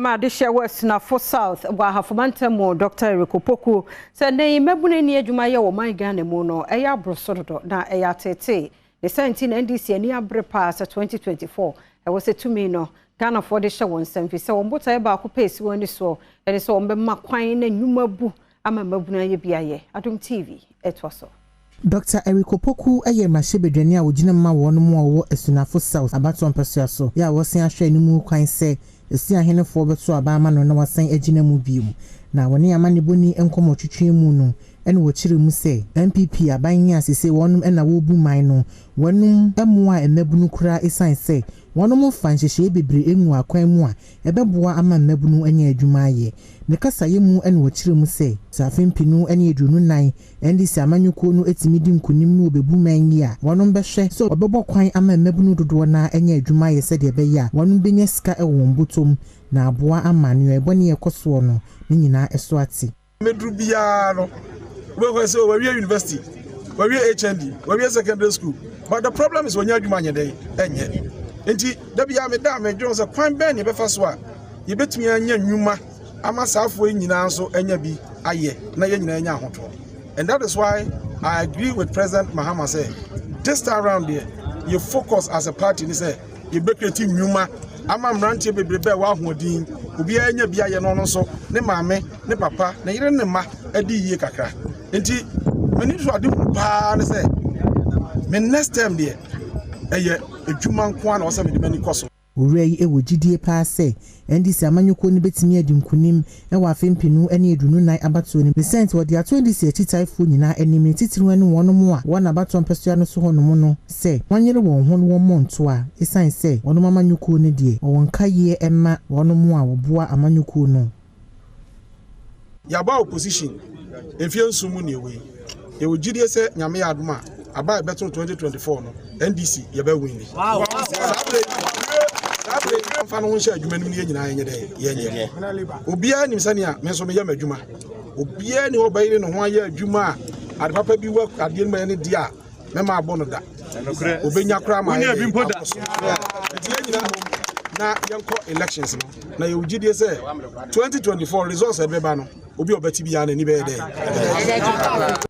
Ma adehyɛ wɔ Asunafo South wɔ Ahafo Mantam mu, Dr. Eric Opoku, sɛ nnɛ yi mmabunu ni adwuma yɛ wɔ man Ghana mu no, ɛyɛ aboro so dodo na ɛyɛ atetee ne sɛ nti na NDC ani abere paa sɛ 2024 ɛwɔ sɛ tumi no Ghanafoɔ de hyɛ wɔn nsam, fi sɛ wɔn botaeɛ baako pɛ esi wɔn ani soɔ ɛne sɛ wɔn bɛma kwan na nnwuma bu ama mmabunu ayɛ bi ayɛ. Adom TV ɛtoa so. Dr. Eric Opoku yɛ mmarahyɛbadwani a wogyina ma wɔn mu a wɔwɔ Asunafo South abatoɔ mpɛsoa so yɛ a wɔsen ahwɛ anim kwan sɛ esi ahenefoɔ bɛto aba ama no na wasan agyina mu bio. Na wɔne amanebɔni nkɔmmɔtwitwi mu no ɛna wɔkyerɛ mu sɛ NPP aban yi asese wɔnom ɛna wɔrebu man no, wɔnom mmoa a mmabunu koraa, ɛsiane sɛ wɔnom fa nhyehyɛeɛ bebree emu akwan mu a ɛbɛboa ama mmabunu anya adwuma ayɛ. Ne kasayɛ mu ɛna wɔkyerɛ mu sɛ afe 2024 NDC amanyɔkuo no etumi di nkunim no wɔbɛbu man yi a, wɔnom bɛhwɛ sɛ ɔbɛbɔ kwan ama mmabunu dodoɔ na anya adwuma ayɛ, sɛdeɛ ɛbɛyɛ a wɔnom bɛnya sika ɛwɔ wɔn bɔtɔm na aboa ama nea ɛbɔ ne ɛkɔ soɔ no ne nyinaa ɛso ate. Mɛduru biara no, wobɛkɔ sɛ wawie university, wawie HND, wawie secondary school, but the problem is wɔnyɛ adwuma anyɛ dɛn ɛnyɛ. Nti da biara meda a, medwene sɛ kwan bɛn ne yɛbɛfa so a yɛbɛtumi anya nnwuma ama saafoɔ yi nyinaa nso anya bi ayɛ na yɛn nyinaa anya ahotɔ. And that is why I agree with President Mahama sɛ this time round deɛ, yɛ focus as a party ni sɛ yɛbɛcreate nnwuma ama mmeranteɛ bebrebe a ɛwɔ ahoɔden, obiara nya bi ayɛ no, ɔno nso ne maame ne papa ne yere ne mma adi yie kakra. Nti m'ani so ade hu paa ne sɛ me next term deɛ, ɛyɛ adwuma nko ara na ɔsɛ mede m'ani kɔ so. Owura yi wɔ gyidie paa sɛ NDC amanyɔkuo no bɛtumi adi nkunim wɔ afe 2024 abatoɔ no mu. Sɛ nti wɔde ato NDC akyitaefoɔ nyinaa anim, ne titiriw ne wɔn a wɔn abatoɔ mpɛsoa no so hɔnom no, sɛ wɔnyere wɔn ho no wɔmmɔ nto a, ɛsiane sɛ wɔn amanyɔkuo no deɛ, wɔwɔ nkayie ma wɔn a wɔboa amanyɔkuo no. Yɛaba opposition mfie 7 mu ne ɛwɔ yi, yɛwɔ gyidie sɛ Nyame yɛ adom a, aba a ɛbɛto 2024 no, NDC yɛbɛwin. Saa bere mfa no ho nhyɛ adwuma no mu no, yɛn nyinaa yɛnyɛ dɛ yɛnyɛ. Obiara nim sɛnea me nso meyɛ m'adwuma. Obiara ni ɔbɛyere ne ho ayɛ adwuma a ade papa bi wɔ adeɛ no mu yɛ ne deɛ a mɛma abɔ no da obɛnya koraa ma ayɛ dɛ abɔ so. Nti yɛn nyinaa mmom na yɛnkɔ elections no na yɛwɔ gyidie sɛ 2024 results a ɛbɛba no, obi a ɔbɛte biara n'ani bɛyɛ dɛ.